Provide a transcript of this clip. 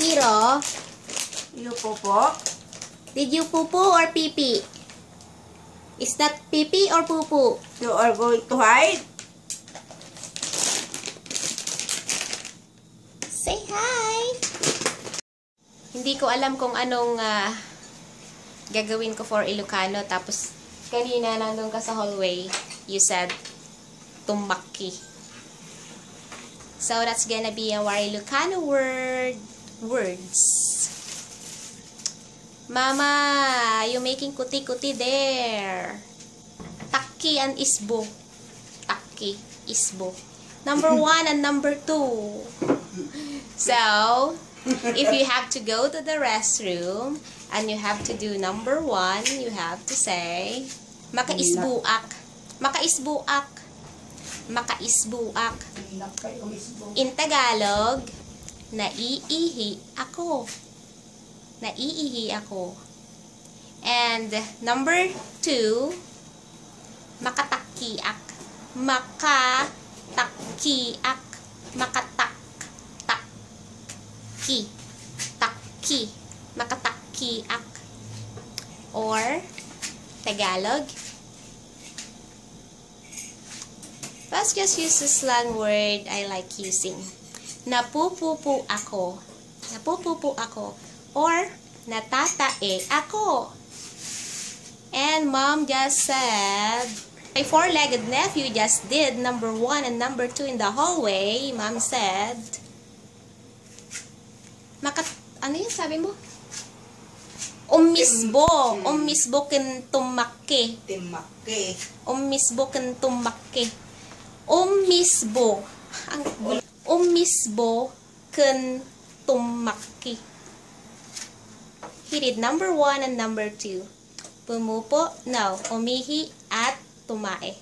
Hiro, You po. did you poo-poo or pee-pee? Is that pee-pee or poo-poo? You are going to hide? Say hi! Hindi ko alam kung anong gagawin ko for Ilocano. Tapos, kanina nandun ka sa hallway, you said, tumakki. So, that's gonna be our Ilocano words. Mama, you making kuti-kuti there. Takki and isbo. Takki, isbo. Number 1 and number 2. So, if you have to go to the restroom and you have to do number 1, you have to say, makaisbuak. Makaisbuak. Makaisbuak. In Tagalog, naiihi ako. Naiihi ako. And number 2, makatakkiak. Makatakkiak. Makatakki. Takki. Makatakkiak. Or, Tagalog, let's just use a slang word I like using. Napupupu ako. Napupupu ako. Or, natatae ako. And mom just said, my four-legged nephew just did number 1 and number 2 in the hallway. Mom said, ano yun sabi mo? Umisbo. Umisbo ken tumakki. Tumakki. Umisbo ken tumakki. Umisbo. Umisbo ken tumakki. He did number 1 and number 2. Pumupo, no, umihi at tumae.